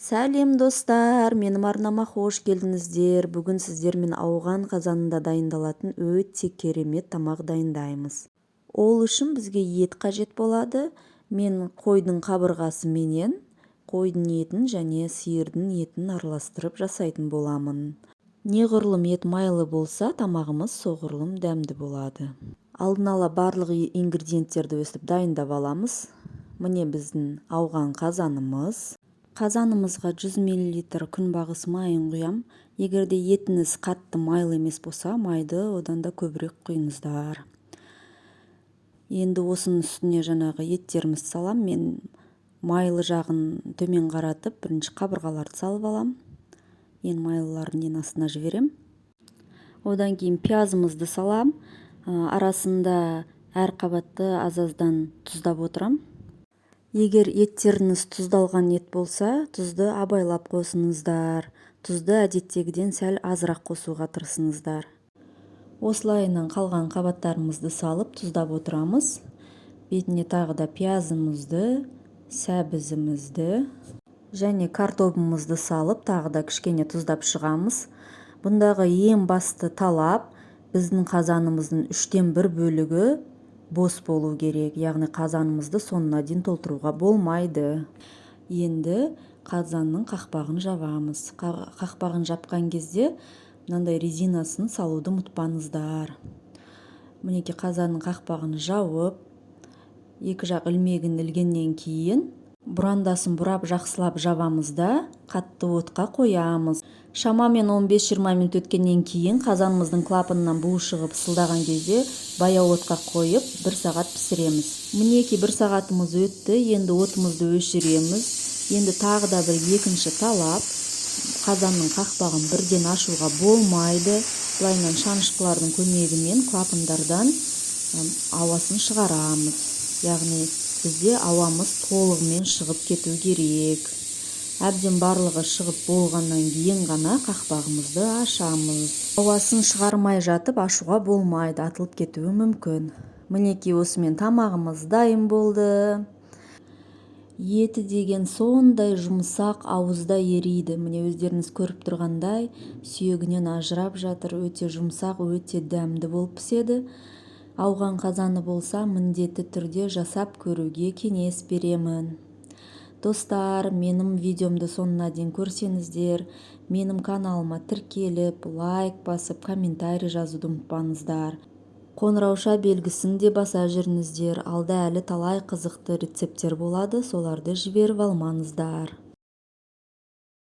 Сәлем, достар! Менің арнама қош келдіңіздер! Бүгін сіздермен ауған қазанында дайындалатын өте керемет тамақ дайындаймыз. Ол үшін бізге ет қажет болады. Мен қойдың қабырғасы менен қойдың етін және сиырдың етін араластырып жасайтын боламын. Неғұрлым ет майлы болса, тамағымыз соғұрлым дәмді болады. Алдын ала барлық ингредиенттерді өстіп дайындап аламыз. Міне, біздің ауған қазанымыз. Қазанымызға 100 мл күнбағыс майын құям. Егер де етіңіз қатты майлы емес болса, майды одан да көбірек құйыңыздар. Енді осының үстіне жаңағы еттерімізді салам. Мен майлы жағын төмен қаратып, бірінші қабырғаларды салып алам, ең майлыларын ең астына жіберем. Одан кейін пиязымызды салам. Арасында әр қабатты аз-аздан тұздап отырам. Егер еттеріңіз тұздалған ет болса, тұзды абайлап қосыңыздар. Тұзды әдеттегіден сәл азырақ қосуға тырысыңыздар. Осылайынан қалған қабаттарымызды салып, тұздап отырамыз. Бетіне тағы да пиязымызды, сәбізімізді және картобымызды салып, тағы да кішкене тұздап шығамыз. Бұндағы ең басты талап: біздің қазанымыздың үштен бір бөлігі бос болу керек, яғни қазанымызды соңына дейін толтыруға болмайды. Енді қазанның қақпағын жабамыз. Қақпағын жапқан кезде мынандай резинасын салуды ұмытпаңыздар. Мінекей, қазанның қақпағын жауып, екі жақ ілмегін ілгеннен кейін бұрандасын бұрап, жақсылап жабамыз да, қатты отқа қоямыз. Шамамен 15-20 минут өткеннен кейін, қазанымыздың клапанынан буы шығып, ысылдаған кезде баяу отқа қойып, бір сағат пісіреміз. Мінекей, бір сағатымыз өтті. Енді отымызды өшіреміз. Енді тағы да бір екінші талап: қазанның қақпағын бірден ашуға болмайды. Былайынан шанышқылардың көмегімен клапандардан ауасын шығарамыз, яғни бізде ауамыз толығымен шығып кету керек. Әбден барлығы шығып болғаннан кейін ғана қақпағымызды ашамыз. Ауасын шығармай жатып ашуға болмайды, атылып кетуі мүмкін. Мінекей, осымен тамағымыз дайын болды. Еті деген сондай жұмсақ, ауызда ериді. Міне, өздеріңіз көріп тұрғандай, сүйегінен ажырап жатыр. Өте жұмсақ, өте дәмді болып піседі. Ауған қазаны болса, міндетті түрде жасап көруге кеңес беремін. Достар, менің видеомды соңына дейін көрсеңіздер, менің каналыма тіркеліп, лайк басып, комментарий жазуды ұмытпаңыздар. Қоңырауша белгісін де баса жүріңіздер. Алда әлі талай қызықты рецепттер болады, соларды жіберіп алмаңыздар.